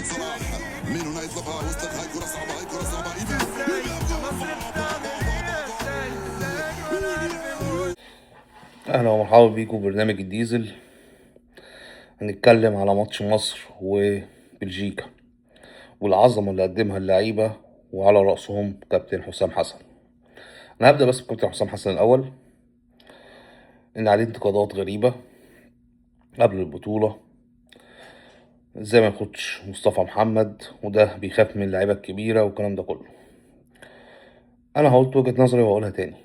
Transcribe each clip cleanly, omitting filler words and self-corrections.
محمد صلاح، من هنا يطلقها، وصلت، هاي كرة صعبة، هاي كرة صعبة. اهلا ومرحبا بيكم برنامج الديزل. هنتكلم على ماتش مصر وبلجيكا والعظمة اللي قدمها اللعيبة وعلى رأسهم كابتن حسام حسن. انا هبدأ بس بكابتن حسام حسن الاول، ان عليه انتقادات غريبة قبل البطولة، ازاي ما ياخدش مصطفى محمد وده بيخاف من اللعيبة الكبيرة والكلام ده كله. انا هقول وجهة نظري وهقولها تاني،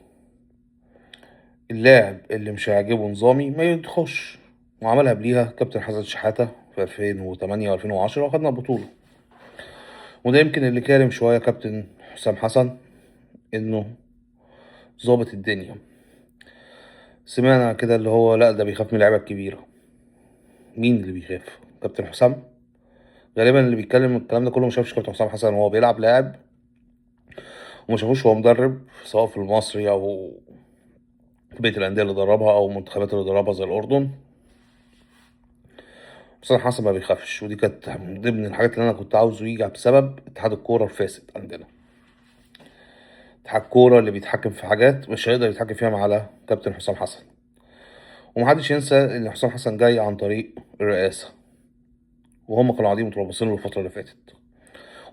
اللاعب اللي مش هيعجبه نظامي ما يدخلش، وعملها قبليها كابتن حسن شحاتة في 2008 و2010 وخدنا البطولة. وده يمكن اللي كارم شوية كابتن حسام حسن انه ظابط الدنيا. سمعنا كده اللي هو لا ده بيخاف من اللعيبة الكبيرة. مين اللي بيخاف؟ كابتن حسام غالبا اللي بيتكلم الكلام ده كله ما شافش كابتن حسام حسن وهو بيلعب لاعب، وما شافوش وهو مدرب سواء في المصري او في بقية الأندية اللي دربها أو المنتخبات اللي دربها زي الأردن. حسام حسن ما بيخافش، ودي كانت من ضمن الحاجات اللي أنا كنت عاوزه يجي بسبب اتحاد الكورة الفاسد عندنا. اتحاد الكورة اللي بيتحكم في حاجات مش هيقدر يتحكم فيها مع كابتن حسام حسن. ومحدش ينسى إن حسام حسن جاي عن طريق الرئاسة، وهم كانوا قاعدين متربصين له الفترة اللي فاتت،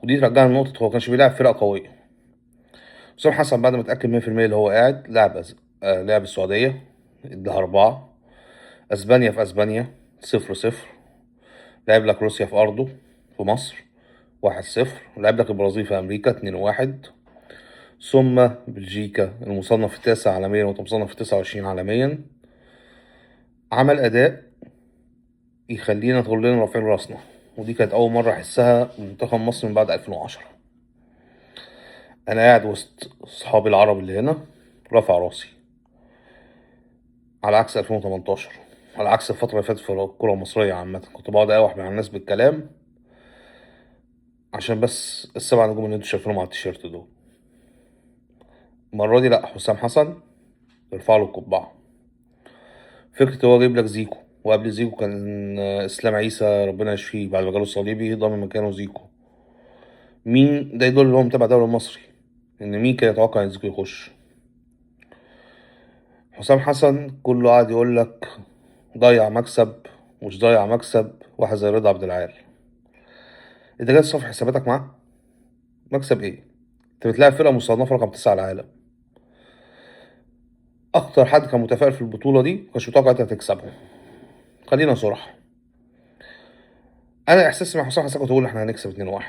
ودي ترجعنا لنقطة هو كانش بيلعب فرقة قوية. حسام حسن بعد ما اتأكد 100% اللي هو قاعد لعب السعودية اداها 4، اسبانيا في اسبانيا 0-0، لعب لك روسيا في ارضه في مصر 1-0، لعب لك البرازيل في امريكا 2-1، ثم بلجيكا المصنف التاسع عالميا ومصنف 29 عالميا. عمل اداء يخلينا كلنا رافعين راسنا، ودي كانت اول مرة احسها منتخب مصر من بعد 2010. انا قاعد وسط اصحابي العرب اللي هنا رافع راسي، على عكس 2018، على عكس الفترة اللي فاتت في الكرة المصرية عامة، كنت بقعد أقاوح مع الناس بالكلام عشان بس السبع نجوم اللي انتوا شايفينهم على التيشيرت دول. المرة دي لأ، حسام حسن ارفع له القبعة. فكرة هو جايب لك زيكو، وقبل زيكو كان اسلام عيسى ربنا يشفيه بعد ما جاله الصليبي ضم مكانه زيكو. مين ده يدل اللي هو متابع الدوري المصري، إن مين كان يتوقع إن زيكو يخش؟ حسام حسن كله قاعد يقول لك ضيع مكسب مش ضيع مكسب، واحد زي رضا عبد العال. انت جاي تصفي حساباتك معاه؟ مكسب ايه؟ انت بتلاعب فرقه مصنفه رقم 9 على العالم. اكتر حد كان متفائل في البطولة دي ما كانش متوقع انت هتكسبه. خلينا صراحة، انا احساسي مع حسام حسن كنت بقول احنا هنكسب 2-1،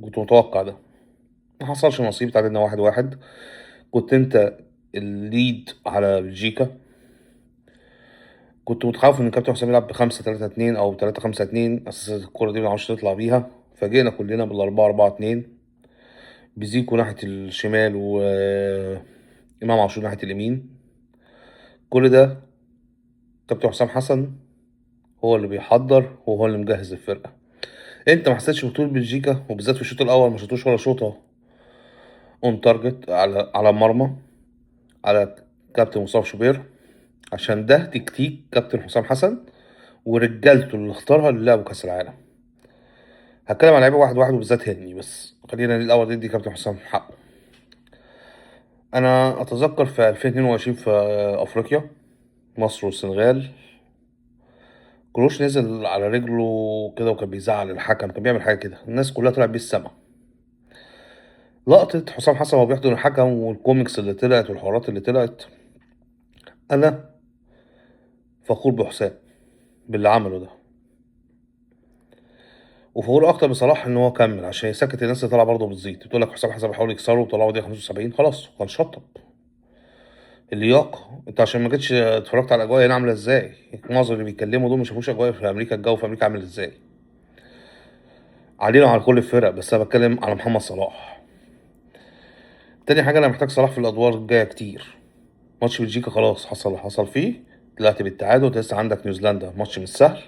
كنت متوقع ده، ما حصلش نصيب، تعادلنا 1-1. كنت انت ال lead على بلجيكا، كنت متخوف ان كابتن حسام يلعب ب5-3-2 او 3-5-2، اساس الكورة دي ما نعرفش نطلع بيها. فاجئنا كلنا بال4-4-2، بزيكو ناحية الشمال وامام عاشور ناحية اليمين. كل ده كابتن حسام حسن هو اللي بيحضر وهو اللي مجهز الفرقة. انت ما حسيتش بطول بلجيكا، وبالذات في الشوط الاول ما شطوش ولا شوطه on target على المرمى على كابتن مصطفى شوبير، عشان ده تكتيك كابتن حسام حسن ورجالته اللي اختارها اللي لعبوا كاس العالم. هتكلم على لعيبة واحد واحد وبالذات هني، بس خلينا الاول ندي كابتن حسام حقه. انا اتذكر في 2022 في افريقيا مصر والسنغال، كروش نزل على رجله كده وكان بيزعل الحكم، كان بيعمل حاجة كده الناس كلها طلعت بيه السما. لقطة حسام حسن وهو بيحضن الحكم والكوميكس اللي طلعت والحوارات اللي طلعت، أنا فخور بحسام باللي عمله ده، وفخور أكتر بصلاح إن هو كمل عشان يسكت الناس اللي طالعة برضه بتزيد بتقول لك حسام حسن بيحاول يكسره وطلعه دقيقة 75، خلاص كان شطب اللياقة. أنت عشان ما جيتش اتفرجت على الأجواء هنا عاملة إزاي، معظم اللي بيتكلموا دول ما شافوش أجواء في أمريكا، الجو في أمريكا عامل إزاي. علينا وعلى كل الفرق، بس أنا بتكلم على محمد صلاح. تاني حاجة أنا محتاج صلاح في الأدوار الجاية كتير. ماتش بلجيكا خلاص حصل اللي حصل فيه، طلعت بالتعادل، لسه عندك نيوزيلندا ماتش مش سهل.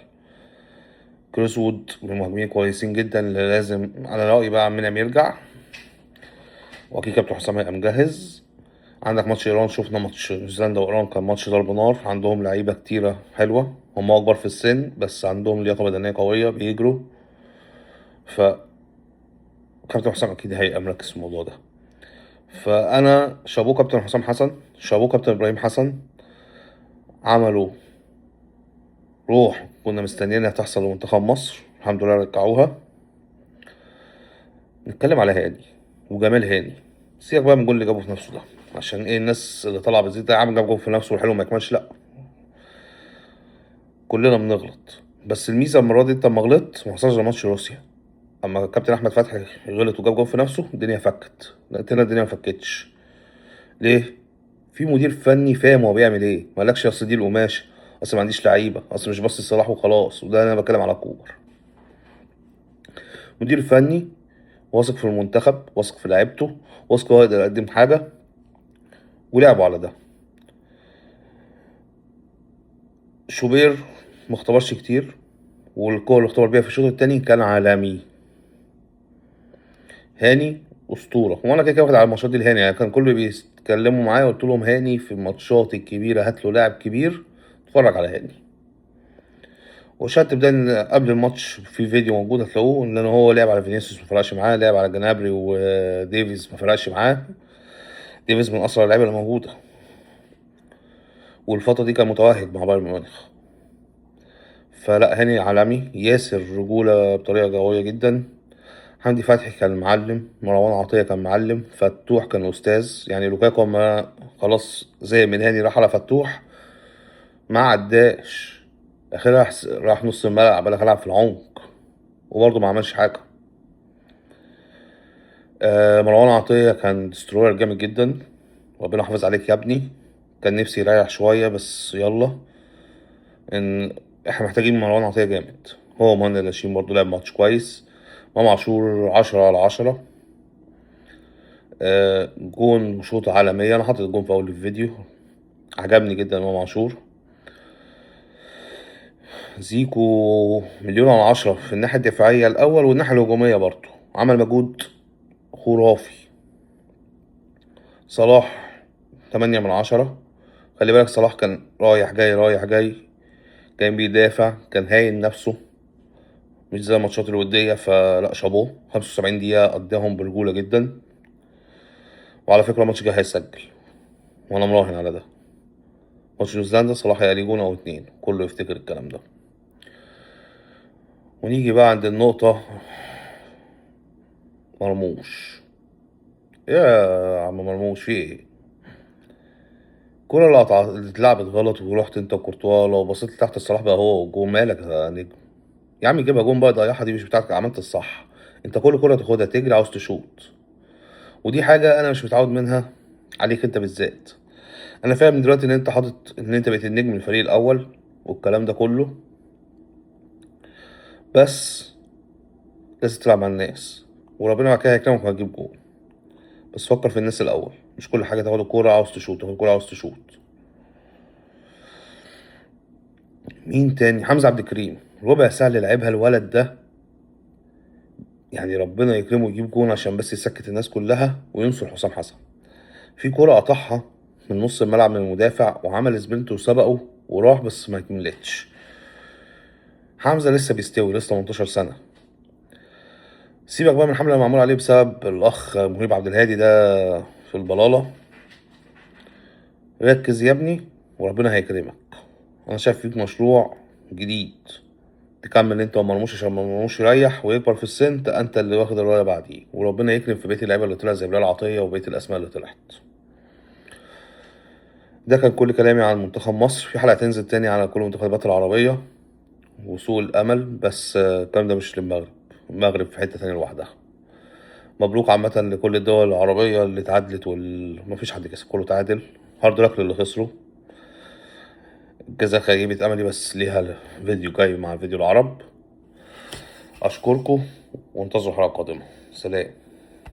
كريس وود من المهاجمين كويسين جدا اللي لازم على رأيي بقى عمنا يرجع، وأكيد كابتن حسام هيبقى مجهز. عندك ماتش إيران، شفنا ماتش نيوزيلندا وإيران كان ماتش ضرب نار، عندهم لعيبة كتيرة حلوة، هم أكبر في السن بس عندهم لياقة بدنية قوية، بيجروا. ف كابتن حسام اكيد هيبقى مركز في الموضوع ده. فانا شابوه كابتن حسام حسن، شابوه كابتن ابراهيم حسن، عملوا روح كنا مستنيينها تحصل لمنتخب مصر، الحمد لله رجعوها. نتكلم على هاني وجمال هاني، سيبك بقى من الجول اللي جابه في نفسه ده، عشان ايه الناس اللي طالعه بتزيد ده يا عم جاب جول في نفسه والحلو ما يكملش. لا، كلنا بنغلط، بس الميزة المرة دي انت لما غلطت ما حصلش زي ماتش روسيا، اما الكابتن احمد فتحي غلط وجاب جول في نفسه الدنيا فكت، لقيت الدنيا ما فكتش. ليه؟ في مدير فني فاهم هو بيعمل ايه، مالكش اصل دي القماشه، اصل ما عنديش لعيبة، اصل مش بص صلاح وخلاص، وده انا بتكلم على كوبر. مدير فني واثق في المنتخب، واثق في لعيبته، واثق هو يقدر يقدم حاجة، ولعبوا على ده. شوبير ما اختبرش كتير، والكورة اللي اختبر بيها في الشوط التاني كان عالمي. هاني اسطورة، وانا كده كده واخد على الماتشات دي لهاني، يعني كان كله بيتكلموا معايا قلت لهم هاني في الماتشات الكبيرة هات له لاعب كبير، اتفرج على هاني. وشهدت بده ان قبل الماتش في فيديو موجود هتلاقوه ان هو لعب على فينيسيوس ما فرقش معاه، لعب على جنابري وديفيز ما فرقش معاه. ديفيز من اسرع اللعيبة اللي موجودة، والفترة دي كان متوهج مع بايرن ميونخ. فلا هاني عالمي، ياسر رجوله بطريقة قوية جدا، حمدي فتحي كان معلم، مروان عطية كان معلم، فتوح كان استاذ. يعني لوكاكو ما خلاص زي من هاني راح على فتوح ما عداش، اخرها راح نص الملعب، بالك العب في العمق وبرضه ما عملش حاجة. مروان عطية كان destroyer جامد جدا، ربنا يحافظ عليك يا ابني. كان نفسي يريح شوية بس يلا، ان احنا محتاجين مروان عطية جامد. هو مهند لاشين برضه لعب ماتش كويس. امام عاشور 10/10، جون وشوطه عالمية، انا حاطط الجون في اول الفيديو، عجبني جدا امام عاشور. زيكو 1,000,000/10 في الناحية الدفاعية الاول والناحية الهجومية برضه، عمل مجهود خرافي. صلاح 8/10، خلي بالك صلاح كان رايح جاي رايح جاي، كان بيدافع، كان هاين نفسه، مش زي الماتشات الودية. فلا شابوه، 75 دقيقة قضاهم برجولة جدا. وعلى فكرة الماتش الجاي هيسجل، وانا مراهن على ده. ماتش نيوزيلندا صلاح هيلاقي جون او 2، كله يفتكر الكلام ده. ونيجي بقى عند النقطة، مرموش. يا عم مرموش في ايه؟ الكرة اللي اتلعبت غلط ورحت انت وكورتوا، لو بصيت لتحت الصلاح بقى هو والجون، مالك يا نجم؟ يا عم جيبها جون بقى، ضيعها دي مش بتاعتك، عملت الصح. انت كل كرة تاخدها تجري عاوز تشوط، ودي حاجة انا مش متعود منها عليك انت بالذات. انا فاهم دلوقتي ان انت حاطط ان انت بقيت النجم الفريق الاول والكلام ده كله، بس لازم تلعب مع الناس، وربنا بعد كده هيكرمك وهتجيب جون. بس فكر في الناس الاول، مش كل حاجة تاخد الكورة عاوز تشوط، تاخد الكورة عاوز تشوط. مين تاني؟ حمزة عبد الكريم، ربع ساعة اللي لعبها الولد ده، يعني ربنا يكرمه ويجيب جون عشان بس يسكت الناس كلها وينصر حسام حسن. في كورة قطعها من نص الملعب من المدافع وعمل sprint وسبقه وراح، بس ما كملتش. حمزة لسه بيستوي، لسه 18 سنة. سيبك بقى من الحملة اللي معمول عليه بسبب الأخ مهيب عبد الهادي ده في البلالة. ركز يا ابني وربنا هيكرمك. أنا شايف فيك مشروع جديد تكمل انت ومرموش، عشان مرموش يريح ويكبر في السن، انت اللي واخد الراية بعديه. وربنا يكرم في بقية اللعيبة اللي طلعت زي بلال عطية وبقية الاسماء اللي طلعت. ده كان كل كلامي عن منتخب مصر. في حلقة تنزل تاني على كل المنتخبات العربية وسوق الامل، بس الكلام ده مش للمغرب، المغرب في حتة تانية لوحدها. مبروك عامة لكل الدول العربية اللي تعادلت ومفيش حد كسب، كله تعادل. hard luck للي خسروا. الجزائر خيبت املي، بس ليها فيديو جاي مع فيديو العرب. اشكركم وانتظروا حلقة قادمة. سلام.